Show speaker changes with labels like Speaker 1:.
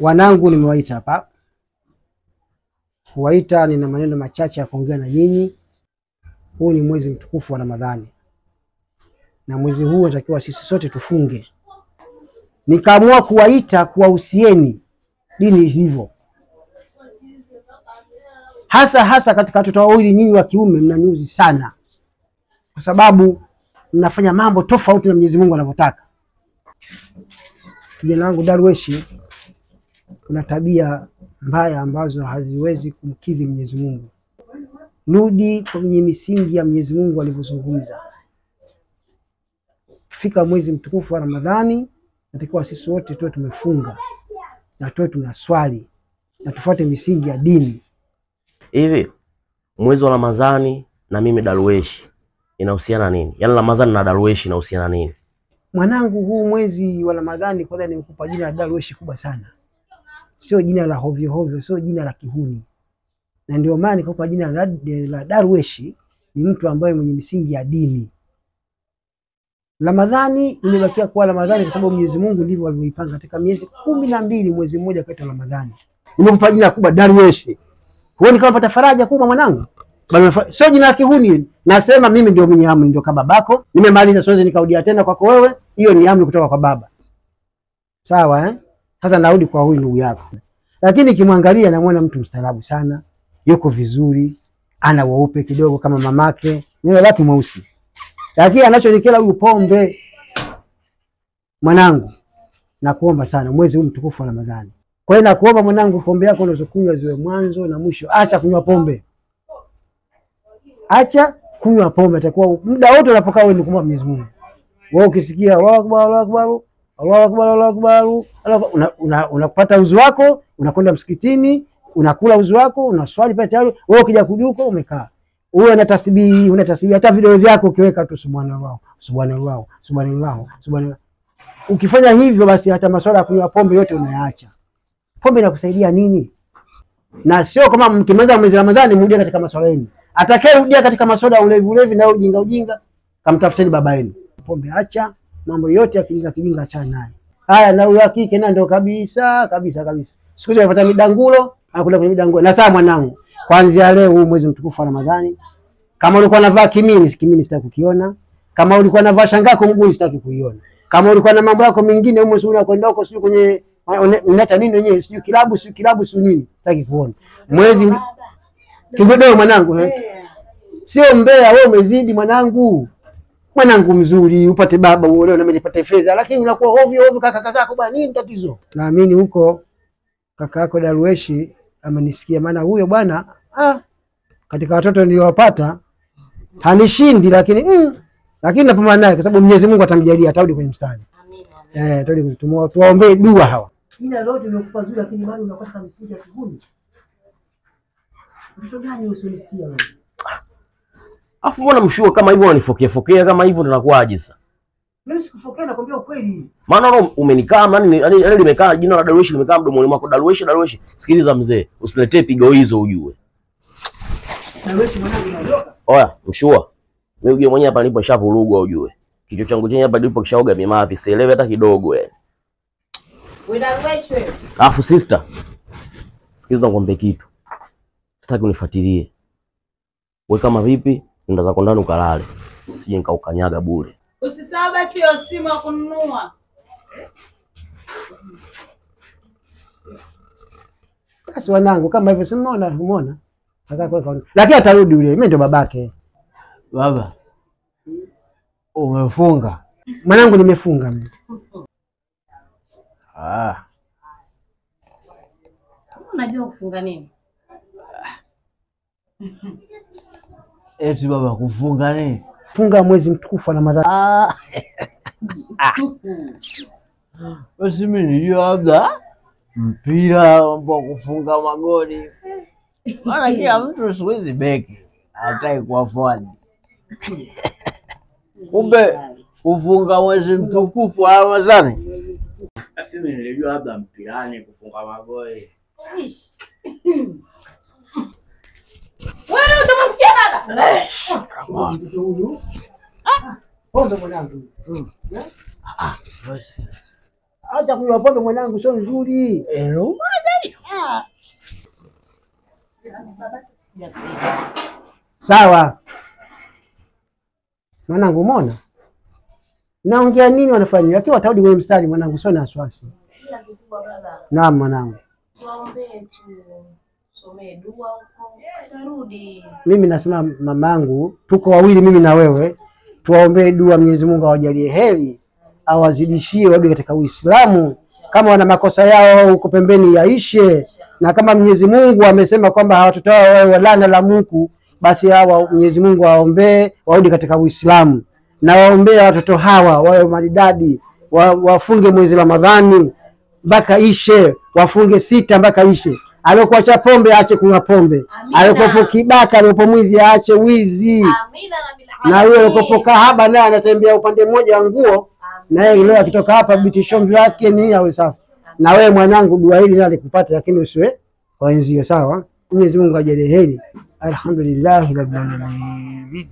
Speaker 1: Wanangu nimewaita hapa. Kuwaita nina maneno machache ya kuongea na nyinyi. Huu ni mwezi mtukufu wa Ramadhani. Na mwezi huu natakiwa sisi sote tufunge. Nikaamua kuwaita kuwahusieni dini ilivyo. Hasa hasa katika watoto wawili nyinyi wa kiume mnaniuzi sana. Kwa sababu mnafanya mambo tofauti na Mwenyezi Mungu anavyotaka. Kijana wangu Darweshi, kuna tabia mbaya ambazo haziwezi kumkidhi Mwenyezi Mungu. Rudi kwenye misingi ya Mwenyezi Mungu alivyozungumza. Kifika mwezi mtukufu wa Ramadhani, natakiwa sisi wote tuwe tumefunga na tuwe tunaswali na tufuate misingi ya dini.
Speaker 2: Hivi mwezi wa Ramadhani na mimi Darweshi inahusiana nini? Yaani Ramadhani na Darweshi inahusiana nini?
Speaker 1: Mwanangu, huu mwezi wa Ramadhani kwanza nimekupa jina la Darweshi kubwa sana. Sio jina la hovyo hovyo, sio jina la kihuni. Na ndio maana nikakupa jina la Darweshi, ni mtu ambaye mwenye misingi ya dini. Ramadhani imebakia kuwa Ramadhani kwa sababu Mwenyezi Mungu ndivyo alivyoipanga katika miezi 12 mwezi mmoja kati ya Ramadhani. Nimekupa jina kubwa Darweshi. Huoni kama pata faraja kubwa mwanangu? Sio jina la kihuni. Nasema mimi ndio mwenye amri, ndio kama babako. Nimemaliza, siwezi nikarudia tena kwako wewe. Hiyo ni amri kutoka kwa baba. Sawa eh? Sasa narudi kwa huyu ndugu yako. Lakini kimwangalia namuona mtu mstaarabu sana, yuko vizuri, ana weupe kidogo kama mamake, nywele lake mweusi. Lakini anachonikela huyu pombe. Mwanangu, nakuomba sana mwezi huu mtukufu wa Ramadhani. Kwa hiyo nakuomba mwanangu, pombe yako unazokunywa ziwe mwanzo na mwisho. Acha kunywa pombe. Acha kunywa pombe, atakuwa muda wote unapokaa wewe ni kumwomba Mwenyezi Mungu. Wewe ukisikia Allahu Akbar, Allahu Akbar, Allahu Akbar, Allahu Akbar, unapata uzu wako, unakwenda msikitini, unakula uzu wako, unaswali pale tayari. Wewe ukija kujuko umekaa. Uwe na tasbihi, una tasbihi hata video vyako ukiweka tu subhanallah, subhanallah, subhanallah, subhanallah. Ukifanya hivyo basi hata masuala ya kunywa pombe yote unayaacha. Pombe inakusaidia nini? Na sio kama mkimaliza mwezi Ramadhani mrudie katika masuala yenu. Atakayerudia katika masuala ya ulevi ulevi na ujinga ujinga, kamtafuteni baba yenu. Pombe acha, mambo yote ya kijinga kijinga acha naye. Haya, na huyo hakike na ndio kabisa kabisa kabisa. Siku hizi anapata midangulo, anakula kwenye midangulo. Na sasa mwanangu, kuanzia leo huu mwezi mtukufu wa Ramadhani, kama ulikuwa unavaa kimini, kimini sitaki kukiona. Kama ulikuwa unavaa shangako mguuni sitaki kuiona. Kama ulikuwa na mambo yako mengine huko sio unakwenda huko sio kwenye unaleta nini wenyewe sio kilabu sio kilabu sio nini, sitaki kuona. Mwezi kigodoo mwanangu eh. Sio mbea, wewe umezidi mwanangu. Mwanangu mzuri, upate baba uolewe na mimi nipate fedha, lakini unakuwa ovyo ovyo kaka zako bwana, nini tatizo? Naamini huko kaka yako Darweshi amenisikia, maana huyo bwana katika watoto niliowapata hanishindi, lakini lakini napambana naye kwa sababu Mwenyezi Mungu atamjalia, atarudi kwenye mstari. Amina. Atarudi kwenye, tuwaombee dua hawa. Jina lote nilikupa zuri, lakini bado unakosa misingi ya kihuni. Mtoto gani usionisikia wewe?
Speaker 2: Afu mbona mshua kama hivyo unanifokea fokea kama hivyo tunakuaje sasa?
Speaker 1: Mimi sikufokea, nakwambia ukweli.
Speaker 2: Maana roho umenikaa, maana yaani limekaa jina la Darweshi limekaa mdomoni mwako, Darweshi Darweshi. Sikiliza mzee, usiletee pigo hizo ujue.
Speaker 1: Darweshi mwanangu unaondoka.
Speaker 2: Oya, mshua. Mimi ujue mwenyewe hapa nilipo nishavurugwa ujue. Kichwa changu chenye hapa nilipo kishaoga mimavi, sielewi hata kidogo yani.
Speaker 3: Wewe Darweshi wewe.
Speaker 2: Afu sister, sikiliza nikwambie kitu. Sitaki unifuatilie. Wewe kama vipi? Nenda zako ndani ukalale. Sije nikaukanyaga bure.
Speaker 3: Usisahau basi hiyo simu ya kununua.
Speaker 1: Basi wanangu kama hivyo si umeona, umeona? Lakini atarudi yule, mimi ndo babake.
Speaker 4: Baba, umefunga?
Speaker 1: Mwanangu nimefunga mimi.
Speaker 3: Unajua kufunga nini?
Speaker 4: Eti baba kufunga nini?
Speaker 1: Funga mwezi mtukufu wa Ramadhani.
Speaker 4: Basi mimi nilijua labda mpira mambo kufunga magoli. Maana kila mtu siku hizi beki hataki kuwa forward. Kumbe kufunga mwezi mtukufu wa Ramadhani.
Speaker 5: Basi mimi nilijua labda mpirani kufunga magoli.
Speaker 3: Wewe utamfikia baba?
Speaker 1: Pombe mwanangu.
Speaker 4: Basi.
Speaker 1: Acha kunywa pombe mwanangu, sio nzuri. Sawa. Mwanangu umeona? Naongea nini wanafanya? Lakini watarudi kwenye mstari mwanangu, sio na wasiwasi.
Speaker 3: Ila kikubwa baba.
Speaker 1: Naam mwanangu.
Speaker 3: Tuwaombee tu. Somee dua huko. Atarudi.
Speaker 1: Mimi nasema mamangu, tuko wawili mimi na wewe, tuwaombee dua Mwenyezi Mungu awajalie heri, awazidishie warudi katika Uislamu. Kama wana makosa yao huko pembeni yaishe, na kama Mwenyezi Mungu amesema kwamba watoto wao wawe walana la Mungu, basi hawa Mwenyezi Mungu awaombee warudi katika Uislamu, na waombee watoto hawa wawe maridadi, wafunge mwezi Ramadhani mpaka ishe, wafunge 6 mpaka ishe. Aliyokuacha pombe aache kunywa pombe, aliyokuwa kibaka, aliyokuwa mwizi aache wizi.
Speaker 3: Amina rabbil alamin.
Speaker 1: Na yule aliyokuwa kahaba naye anatembea upande mmoja wa nguo, na yeye leo akitoka hapa binti shomvi wake ni awe safi. Na wewe mwanangu, dua hili nalo likupata, lakini usiwe wenzio, sawa? Mwenyezi Mungu ajalie heri. Alhamdulillah rabbil alamin.